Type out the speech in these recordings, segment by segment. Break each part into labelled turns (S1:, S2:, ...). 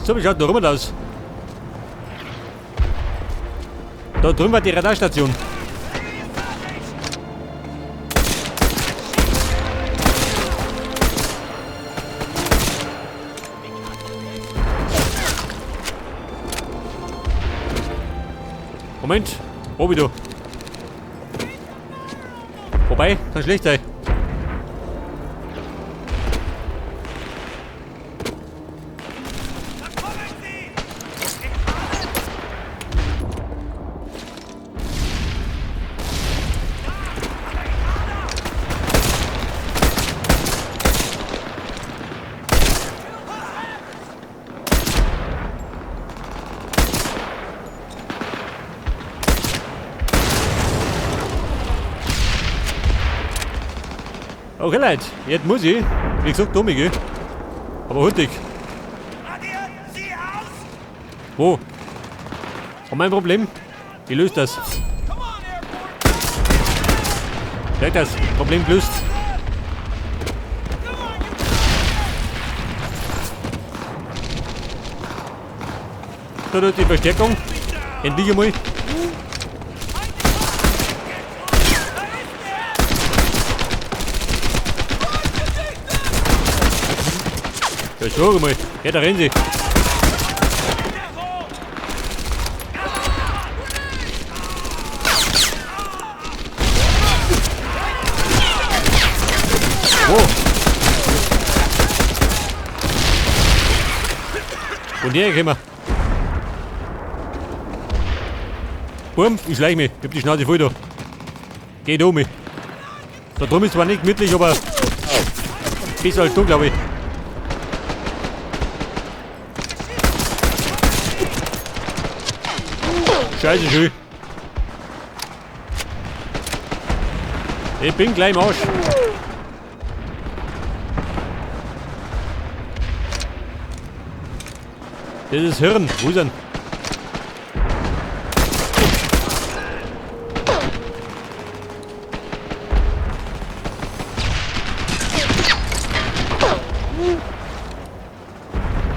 S1: So, wie schaut da rum aus? Da drüben war die Radarstation. Moment, wo bist du? Wobei, kann schlecht sein. Okay, Leute, jetzt muss ich. Wie gesagt, dumm, gell? Aber hurtig. Wo? Und mein Problem? Ich löse das. Gleich das. Problem gelöst. Da tut die Verstärkung. Endlich einmal. Ja, schau mal. Ja, da rennen sie. Wo? Und der kommen. Bumm, ich schleich mich. Ich hab die Schnauze voll da. Geht um mich. Da drüben ist zwar nicht gemütlich, aber besser als du, glaube ich. Scheiße, schön. Ich bin gleich im Arsch. Das ist Hirn. Wo ist er?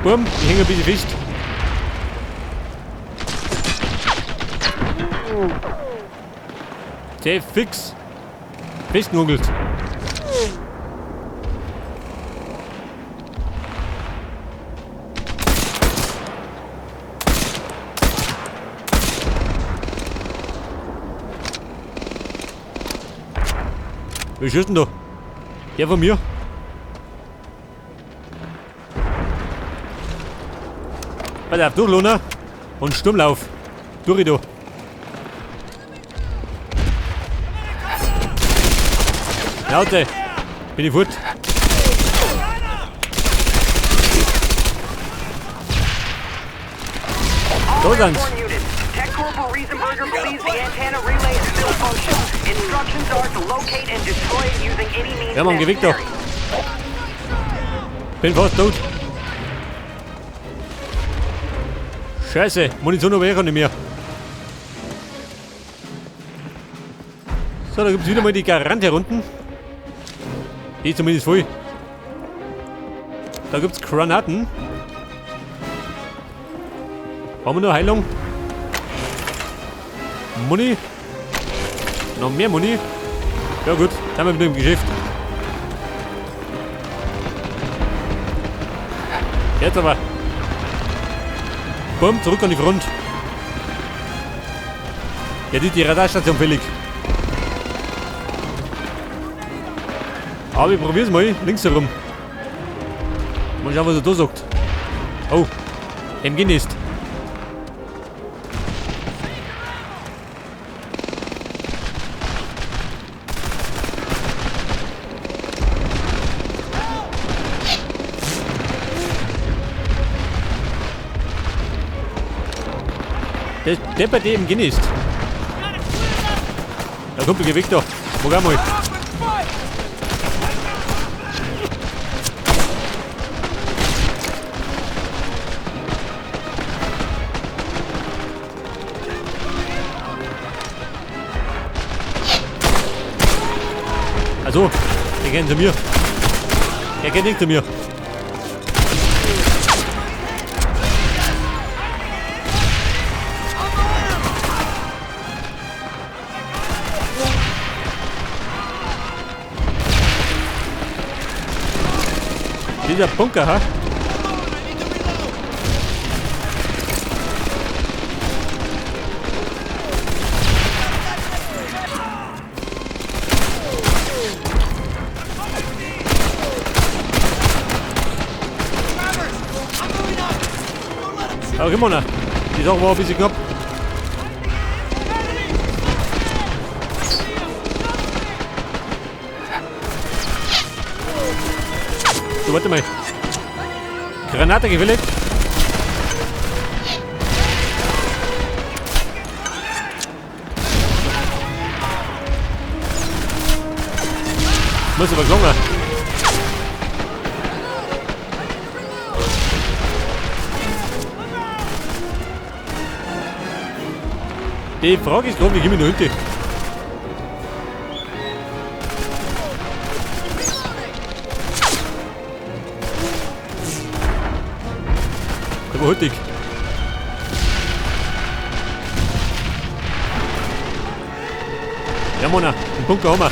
S1: Bumm, ich hänge ein bisschen fest. Der fix. Festnugelt. Wer schießt denn da? Der von mir? Pass auf, durch, Lona. Und Sturmlauf. Durch da. Laute. Bin ich fort. Da sind's.
S2: Tech Corporal Riesenberger believes the antenna relay is still functional. Instructions are to locate and destroy it using any means
S1: Ja, Mann, geh weg da.
S2: necessary.
S1: Bin fast tot. Scheiße, Munition habe ich auch nicht mehr. So, da gibt's wieder mal die Garant hier unten. Die ist zumindest voll. Da gibt's Granaten. Haben wir noch Heilung? Muni. Noch mehr Muni. Ja gut, dann sind wir wieder im Geschäft. Jetzt aber. Bumm, zurück an die Front. Jetzt ist die Radarstation fällig. Aber ich probier's mal, links herum. Mal schauen, was er da sagt. Oh, MG Nest. Der bei dem MG Nest. Da kommt der Gewicht da. Mach einmal. Also, der geht zu mir. Der geht nicht zu mir. Dieser Bunker, ha? Aber komm mal, die Sache war ein bisschen knapp. So, warte mal. Granate gefällig. Muss aber gelungen. Die Frage ist gerade, wie komme ich noch hinten? Der war hüttig. Ja, Mona, den Bunker haben wir.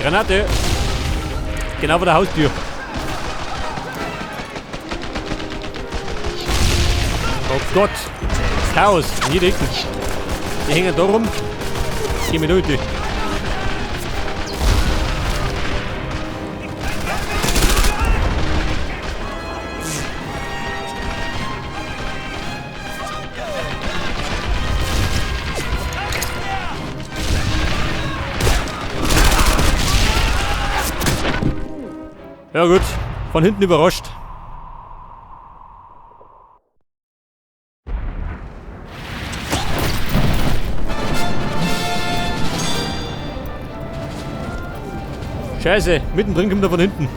S1: Granate. Genau vor der Haustür. Oh Gott. Chaos in jeder Ecke. Die hängen da rum. Geh mir da hinten. Ja gut, von hinten überrascht. Scheiße, mittendrin kommt er von hinten.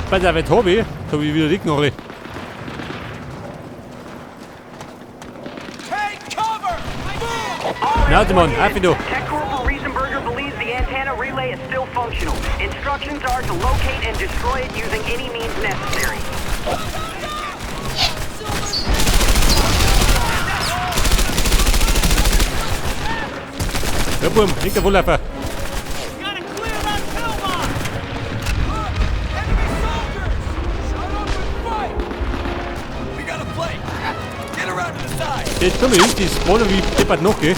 S1: Pass auf, Tobi. Tobi wieder die Knoche. Na, Mann, auf du.
S2: Tech Corporal Riesenberger believes the antenna relay is still functional. Instructions are to locate and destroy it using any means necessary.
S1: Ja, Bum, nicht der Wohlläufer. Das dumme ist, die spawnen wie deppert noch, gell?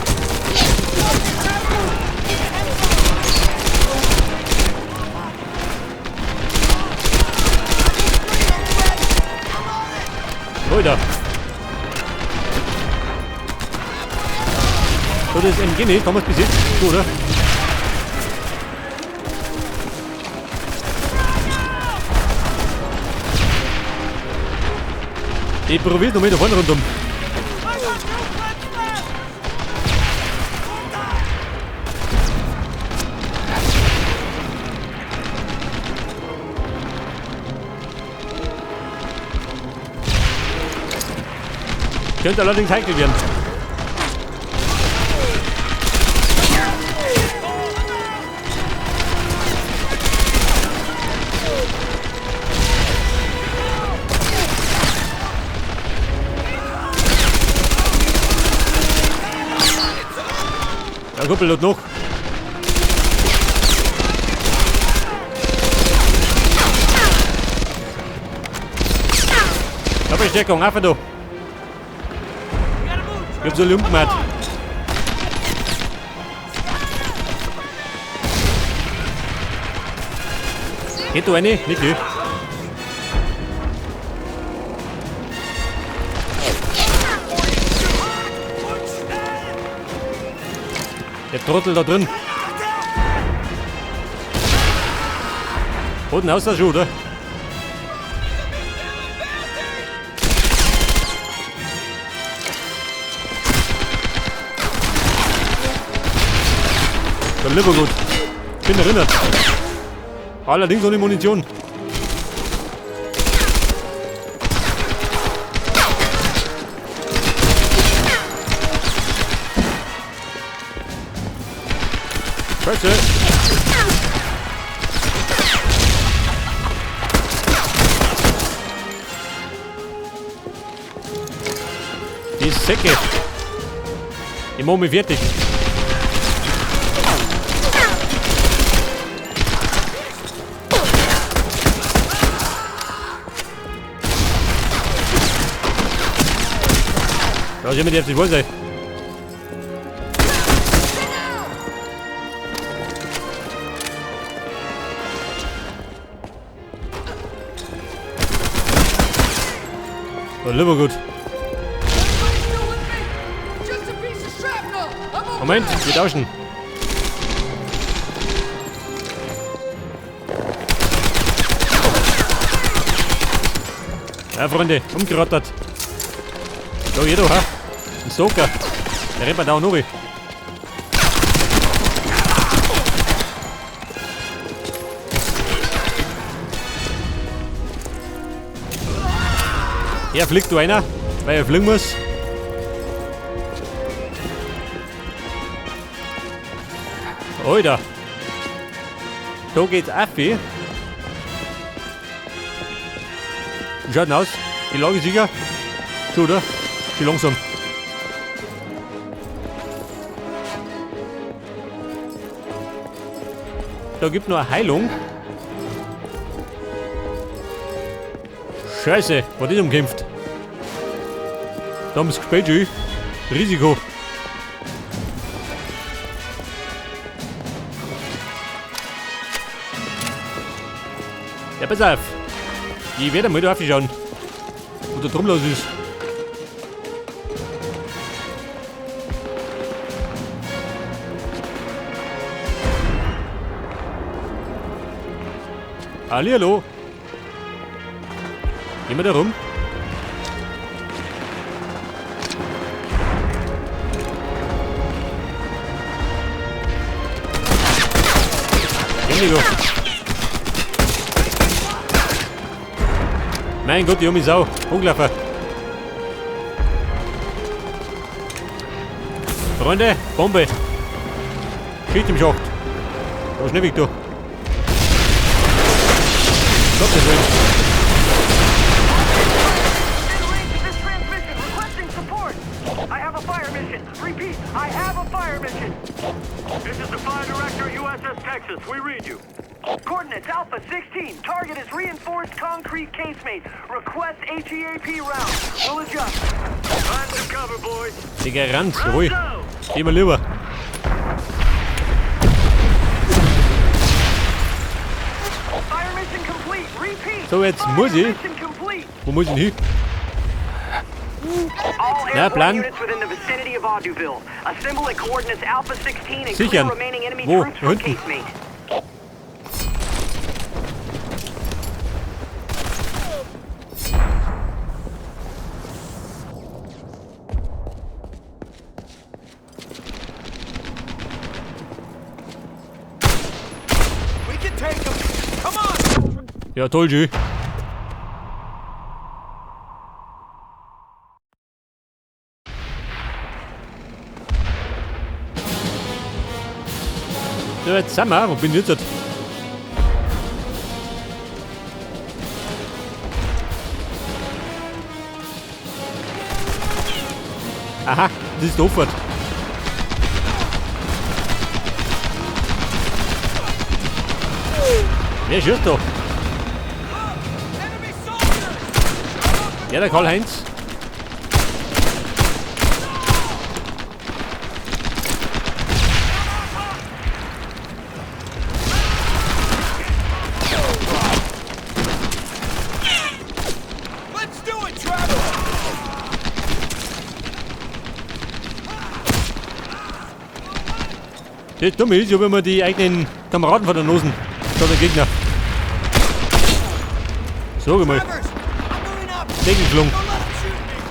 S1: Alter. So, das MG nicht, haben wir es bis jetzt, so, oder? Ich probier's noch mal da vorne rundum. Könnte allerdings heikel werden. Ja, Kumpel, noch. Doppelsteckung, einfach da. Ich hab so Lumpen gemacht. Geht da eine? Nicht, gell? Der Trottel da drin. Boden aus der Schuh, oder? Der Lieber gut. Bin erinnert. Allerdings ohne Munition. Scheiße. Säcke. Ich mach mich fertig. Da sind wir die auf die sein. Oh, lieber gut. Moment, wir tauschen. Ja, Freunde, umgerattert. So, hier ha? Ein Stalker. Der rennt mir da auch noch. Hier fliegt du einer, weil er fliegen muss. Alter. Da geht's auf. Wie schaut denn aus? Die Lage sicher? So, oder? Schon langsam. Da gibt noch eine Heilung. Scheiße, war das umkämpft? Da haben sie gespielt, schön. Risiko. Ja, pass auf. Ich werde mal da aufschauen, wo da drum los ist. Hallihallo. Gehen wir da rum? Gehen wir doch. Mein Gott, die haben mich sau angelaufen. Freunde, Bombe. Schicht im Schacht. Da schnell weg, du. Gottes Willen.
S2: I have a fire mission. Repeat, I have a fire mission. This is the fire director, USS Texas. We read you. Coordinates Alpha 16. Target is reinforced concrete casemate. Request HEAP round. We'll adjust. Find some cover, boys.
S1: Digga, rannt, jawohl. Geh mal lieber.
S2: Fire mission complete. Repeat.
S1: So, jetzt muss ich. Wo muss ich denn hin?
S2: All
S1: Na,
S2: airborne
S1: Plan.
S2: units within the vicinity of Auduville. Assemble at coordinates Alpha 16 and clear
S1: Sichern.
S2: remaining enemy
S1: Wo?
S2: troops from
S1: Hinten.
S2: casemate.
S3: We can take them. Come on.
S1: Ja, toll, G. So, jetzt sind wir. Wo bin ich jetzt? Aha, das ist der Auffahrt. Wer schießt da? Ja, der Karl-Heinz.
S3: Let's do it, Trevor.
S1: Das Dumme ist, ich hab immer die eigenen Kameraden vor der Nase. Da der Gegner. Sag mal.
S3: Travers, I'm moving up.
S1: Decken geflogen.
S3: Don't let 'em shoot me.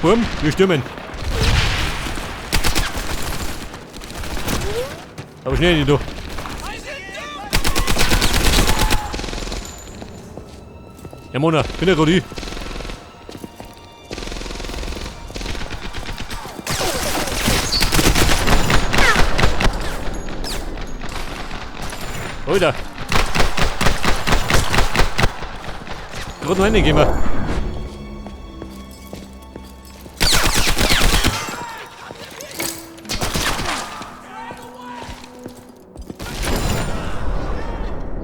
S1: Burm, wir stürmen. Aber schnell nicht, du. Ja, Mona, bin ja gerade ich. Alter. Gerade noch reingehen.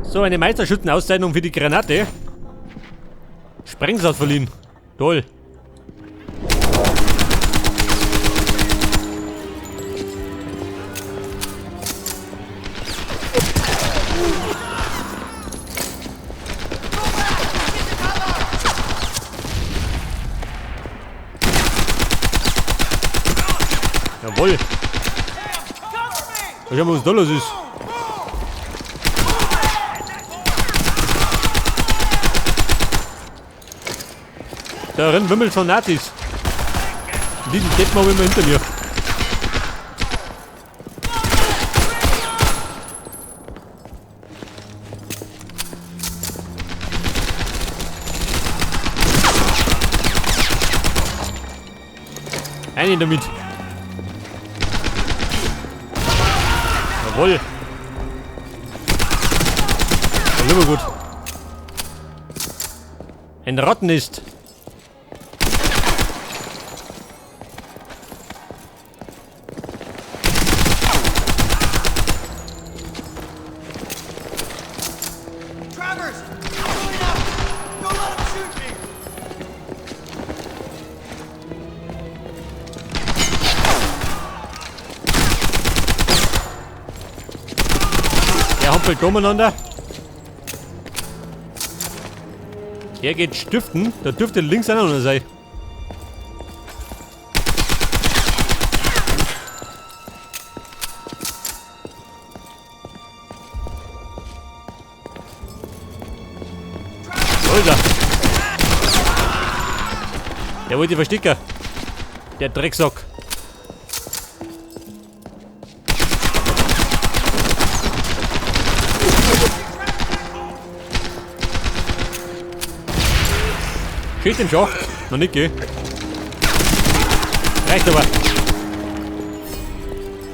S1: So, eine Meisterschützenauszeichnung für die Granate. Sprengsatz verliehen. Toll. Jawohl. Schau mal, was da los ist. Da rennen wimmelt von Nazis. Die Deppen auch immer hinter mir. Einen damit. Jawohl. Das ist immer gut. Ein Rattennest.
S3: Travers! I'm moving up! Don't let him shoot me!
S1: Der hampelt umeinander. Er geht stiften. Da dürfte links einer noch sein. Wo ist er? Der wollte verstecken. Der Drecksack. Schießt im Schacht. Noch nicht, gell? Reicht aber.